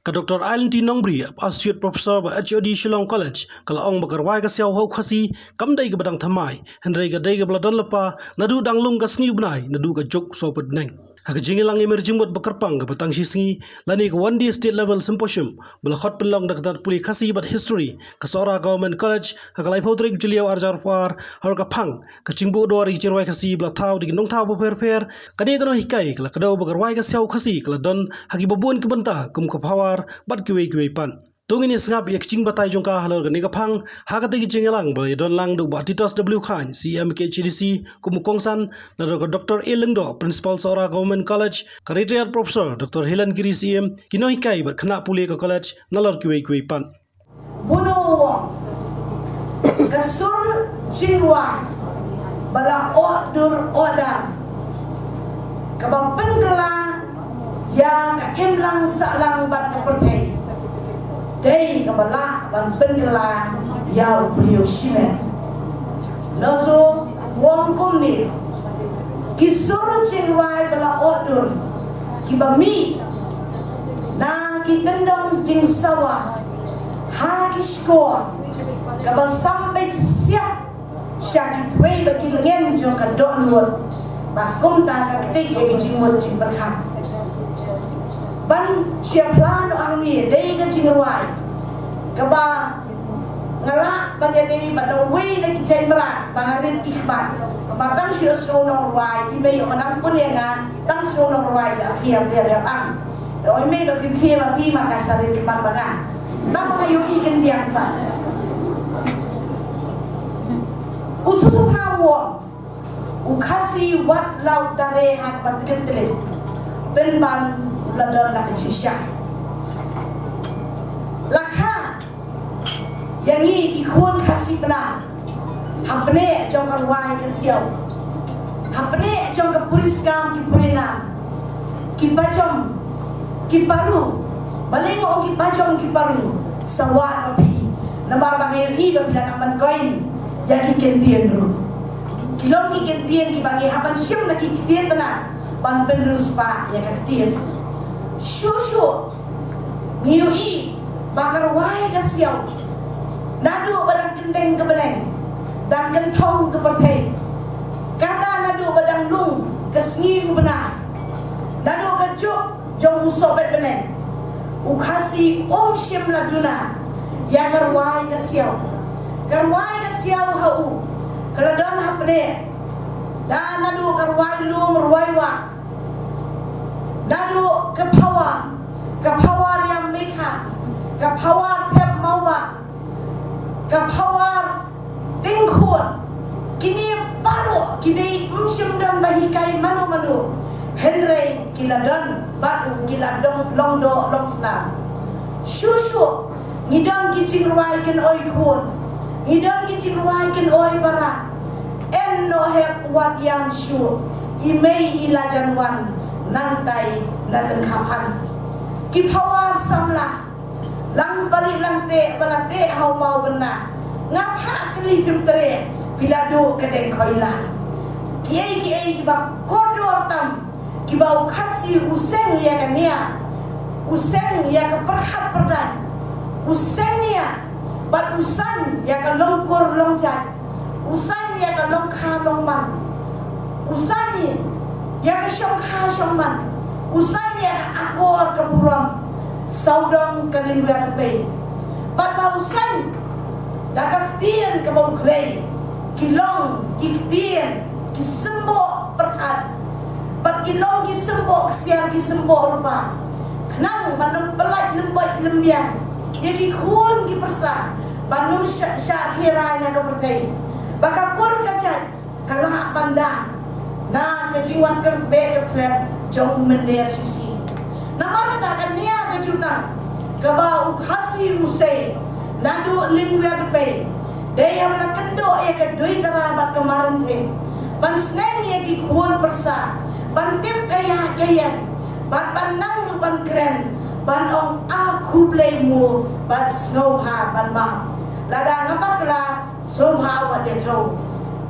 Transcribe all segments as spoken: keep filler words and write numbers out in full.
Ka Doctor Aileen T Nongbri, Associate Professor ba H O D Shillong College, ka la ong ba ka rwai ka siaw ha u Khasi kam dei kaba dang thymmai, hynrei ka dei kaba la don lypa naduh dang lung ka sngi u bnai, naduh ka juk sohpyt bneng. Ha ka jingïalang ïa ka jingmut ba kyrpang kaba tang shi sngi, lane ka One Day State Level Symposium ba la khot pynlong da ka tnat pule Khasi bad History ka Sohra Government College, ha ka laiphew tarik Jylliew arhajar arphew ar, ha ka phang ka jingbuh dor ïa ki jingrwai Khasi ba la thaw da ki nongthaw bapher bapher. Kane ka nonghikai ka la kdew ba ka rwai ka siaw Khasi ka la don ha kiba bun ki bynta kum ka Pawar bad kiwei kiwei pat. To ngin ïa sngap ïa ka jingbatai jong ka halor kane ka phang ha kata ka jingïalang ba la ïadon lang da u Bah Titos W Chyne, C E M K H A D C, kum u kongsan, na ka Doctor A Lyngdoh, Principal Sohra Government College, ka Retired Professor Doctor Helen Giri, C E M, ki nonghikai bad khynnah pule ka college, nalor kiwei kiwei pat. Buno u ong, ka sur jingrwai ba la oh dur oh dar, kaba pynkylla ïa ka imlang sahlang bad ka pyrthei, dei kaba lah ban pynkylla ïa u briew shimet. Nongso u ong kumne, ki sur jingrwai ba la oh dur, kiba mih na ki kyndong jingsawa ha ki shkor, kaba sam beit siap sha kitwei bad ki lyngen jong ka dohnud, ba kumta ka ktieh ïa ki jingmut jingpyrkhat. Ban shu ïa phla noh hangne, dei ka jingrwai kaba nga lah ban ïadei bad uwei na ki jait mrad ba nga rit ki khmat. Ba tang shu ïohsngew nongrwai, i mei u nang pun ïa nga, tang sngew nongrwai ïa phi, ïa phi, ïa phi. Te oi mei, ba phi khie ma phi, ma ka sa rit ki khmat ba nga. Tang ba nga ïohi khyndiat pat. U Soso Thaw u ong, u Khasi wat la u tare ha kaba tlip tlip, pynban u la don la ka jingshai. La kha ïa ngi ki khun Khasi Pnar, hapdeng jong ka rwai ka siaw, hapdeng jong ka puriskam ki purinam, ki pajong ki paru, balei nga ong ki pajong ki paru, sa wad ma phi, namar ba nga ïohi ba phi la nang ban koin ïa ki ktien ruh. Ki long ki ktien kiba ngi hap ban shim na ki ktien tnat ban pynriewspah ïa ka ktien. Shuh shuh ngi ïohi ba ka rwai ka siaw, naduh ba dang kyndeng ka bneng, dang kynthong ka pyrthei, kata naduh ba dang lung ka sngi u bnai, naduh ka juk jong u sohbeit bneng, u Khasi um shym la duna ïa ka rwai ka siaw. Ka rwai ka siaw ha u ka la don hapdeng, da naduh ka rwai lum rwai wah, naduh ka Pawar, ka Pawar Ïam Meikha, ka Pawar Thep Mawbah, ka Pawar Tyngkhun. Kine baroh ki dei, ym shym don ba hikai mano mano, hynrei ki la don bad u, ki la dong long doh long snam. Shuh shuh ngi don ki jingrwai kin oi khun, ngi don ki jingrwai kin oi para. Em noh hep wat ïam shuh, i mei i la jan wan nangtai na lyngkha phan. Ki Pawar samla, lang pali lang teh ba la teh ha u maw bynna, nga phah kylli phim treh, phi la duh ka deng khoila. Kiei kiei kiba kordor tam, kiba u Khasi u seng ïa ka nia, u seng ïa ka pyrkhat pyrdait, u seng nia bad u saiñ ïa ka longkur longjait, u saiñ ïa ka longkha longman, u saiñ ïa ka shongkha shongman, u saiñ ïa ka akor ka burom, sawdong ka lynga ka pei. Bad ba u saiñ da ka ktien kaba u khlei, ki long ki ktien ki symboh pyrkhat, bad ki long ki symboh ksiar, ki symboh rupa, khnang ban ym pyllait lymboit lymbiang ïa ki khun ki pyrsa, ban ym shah shah khirai na ka pyrthei, ba ka kur ka jait ka lah ban da na ka jingwan kyrtbeh kyrtlep jong u mynder shisha. Namar kata ka nia ka jutang kaba u Khasi u sei naduh lyngwiar dpei, dei ha ba la kynduh ïa ka dui tara bad ka marynthin, ban sneng ïa ki khun pyrsa, ban tip ka ïa ka ïeng, bad ban nang ruh ban kren, ban ong a khublei mo, bad sngewbha ban map. Lada nga bakla, sngewbha wat ïa thew.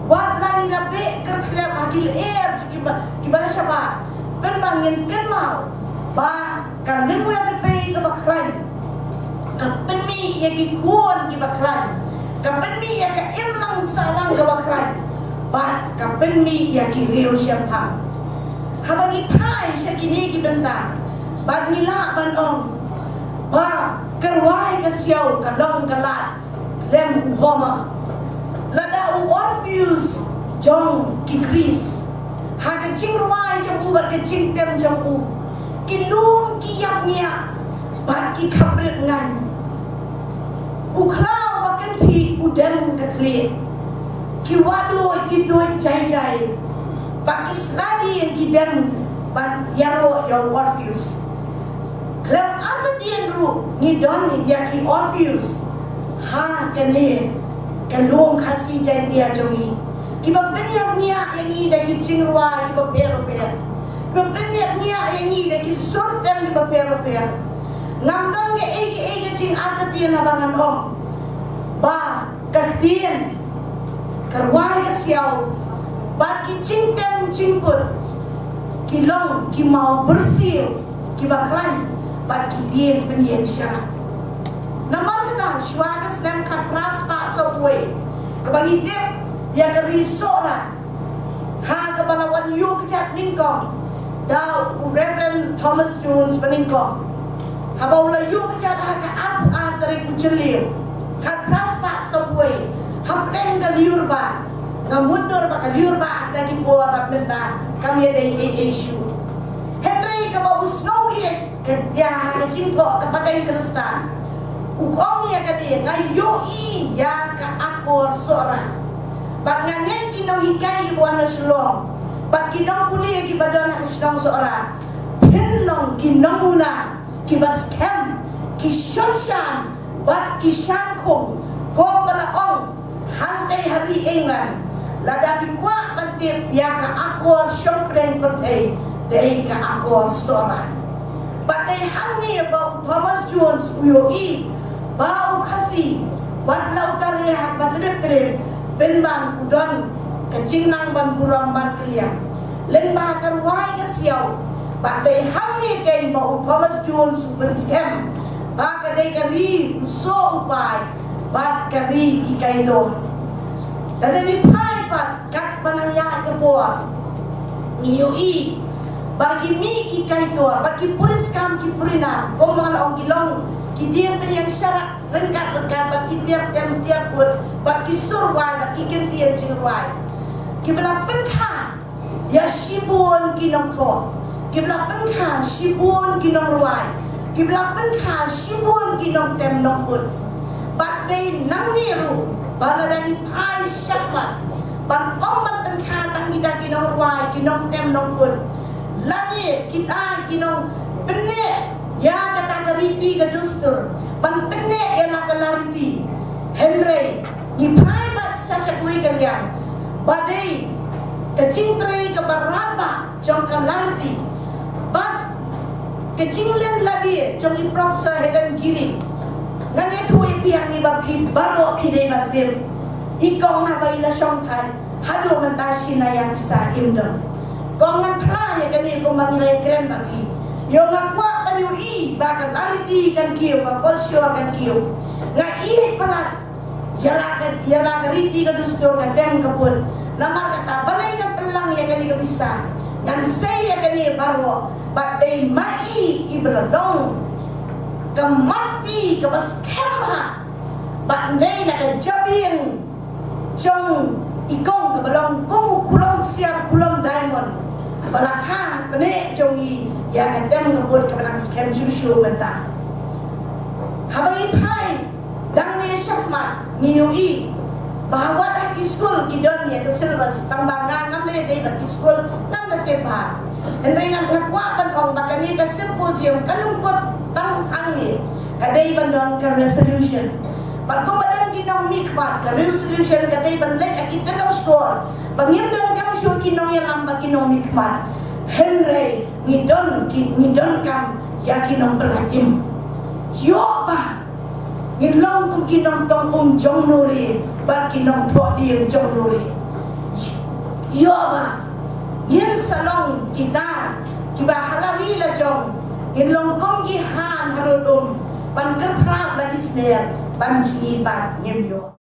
Wat la ngi la beh kyrtlep ha ki lyer kiba, kiba la shabar, pynban ngin kynmaw ba ka lyngwiar dpei kaba khlaiñ ïa ki khun kiba khlaiñ, ka pynmih ïa ka imlang sahlang kaba khlaiñ, bad ka pynmih ïa ki riew shemphang. Haba ngi phai sha kine ki bynta, bad ngi lah ban ong ba ka rwai ka siaw ka long ka lad lem u Homer. Lada u Orpheus jong ki Greece, ha ka jingrwai jong u bad ka jingtem jong u, ki lum ki ïap ngiah bad ki khaprit ngaiñ. U khlaw ba kynthih u dem ka khlieh. Ki wahduid ki duid jai jai, bad ki sla dieng ki dem ban ïaroh ïa u Orpheus. Khlem artatien ruh ngi don ïa ki Orpheus ha kane ka lum Khasi Jaintia jong ngi, kiba pynïap ngiah ïa ngi da ki jingrwai kiba pher bapher, kiba pynïap ngiah ïa ngi da ki sur tem kiba pher bapher. Ngam don kaei kaei ka jingartatien haba ngan ong ba ka ktien, ka rwai ka siaw, bad ki jingtem jingput ki long ki maw byrsiew kiba khlaiñ bad ki dieng pynïeng sharak. Namar kata, shuwa ka snem khatphra spah sawphew wei, kaba ngi tip ïa ka ri Sohra, ha kaba la wan ïuh kjat nyngkong da u Reverend Thomas Jones Banyngkong. Haba u la ïuh kjat ha ka arphew ar tarik u Jylliew, khatphra spah sawphew wei, hapdeng ka Lyiur Bah. Nga mutdur ba ka Lyiur Bah ha kita ki por bad mynta kam ïadei ei ei shuh. Hynrei kaba u sngew ïeit ka ïa ha ka jingthoh ka pateng Khristan, u ong ïa kane, nga ïohi ïa ka akor Sohra. Bad nga ngeit ki nonghikai kiba wan na Shillong bad ki nongpule kiba don ha ka shnong Sohra, phin long ki nongmuna kiba skhem, ki shon shan, bad ki shan khum, kumba la ong hangtei ha ri England. Lada phi kwah ban tip ïa ka akor shongpdeng pyrthei, dei ka akor Sohra. Bad dei hangne ba u Thomas Jones u ïohi ba u Khasi, wat la u tare ha kaba tdip tdip, pynban u don ka jingnang ban burom markylliang lyngba ka rwai ka siaw. Bad dei hangne keiñ ba u Thomas Jones u pynskhem ba ka dei ka ri u soh u pai bad ka ri ki kaitor. Lada ngi phai pat katba nang ïaid ka por, ngi ïohi ba ki mih ki kaitor bad ki puriskam ki purinar, kumba nga la ong, ki long ki dieng pynïeng sharak ryngkat ryngkat bad ki tiar tem tiar put bad ki sur rwai bad ki kyntien jingrwai, kiba la pynkha ïa shibun ki nongthoh, kiba la pynkha shibun ki nongrwai, kiba la pynkha shibun ki nongtem nongput. Bad dei nangne ruh ba lada ngi phai shakhmat ban ong ban pynkha tang kita ki nongrwai, ki nongtem nongput, lane kita ki nongpynneh ïa kata ka riti ka dustur, ban pynneh ïa la ka lariti. Hynrei ngi phai pat sa sha kawei ka liang ba dei ka jingtrei kaba radbah jong ka lariti bad ka jingleh lade jong i Professor Helen Giri. Ngan ïathuh ïa phi hangne ba phi baroh phi dei ban tip, i kong haba i la shongthait, haduh mynta shi naiya pisa im don. Kong, ngan phla ïa kane kumba ngi la ïakren bad phi. Ïoh nga kwah ban ïohi ba ka lariti kan kiew, ka kolshor kan kiew. Nga ïeit palat ïa la ka, ïa la ka riti ka dustur, ka tem ka put. Namar kata balei ngan pynlang ïa kane ka pisa? Ngan sei ïa kane baroh bad dei ma i iba la long ka mat phi kaba skhem bha. Bad dei na ka jabieng jong i kong kaba long kum u khulom ksiar khulom diamond ba la kha pyneh jong i ïa ka tem ka put kaba nang skhem shuh shuh mynta. Haba ngi phai dang ne shakhmat ngi ïohi ba wat ha ki skul ki don ïa ka syllabus, tang ba nga ngam dei dei bad ki skul, ngam da tip bha. Hynrei nga kwah ban ong ba kane ka symposium kan ym kut tang hangne, ka dei ban don ka resolution. Bad kumba don ki nongmihkhmat, ka resolution ka dei ban leit ha ki kyndong shkor ba ngim donkam shuh ki nongïalam bad ki nongmihkhmat. Hynrei ngi don ki, ngi donkam ïa ki nongpynlait im. Ïoh ba ngin long kum ki nongtong um jong nuri bad ki nongthoh dieng jong nuri. Ïoh ba ngin sa long kita kiba ha la ri la jong ngin long kum ki han harud um ban kyrpad la sner ban shi bad ngim ïoh.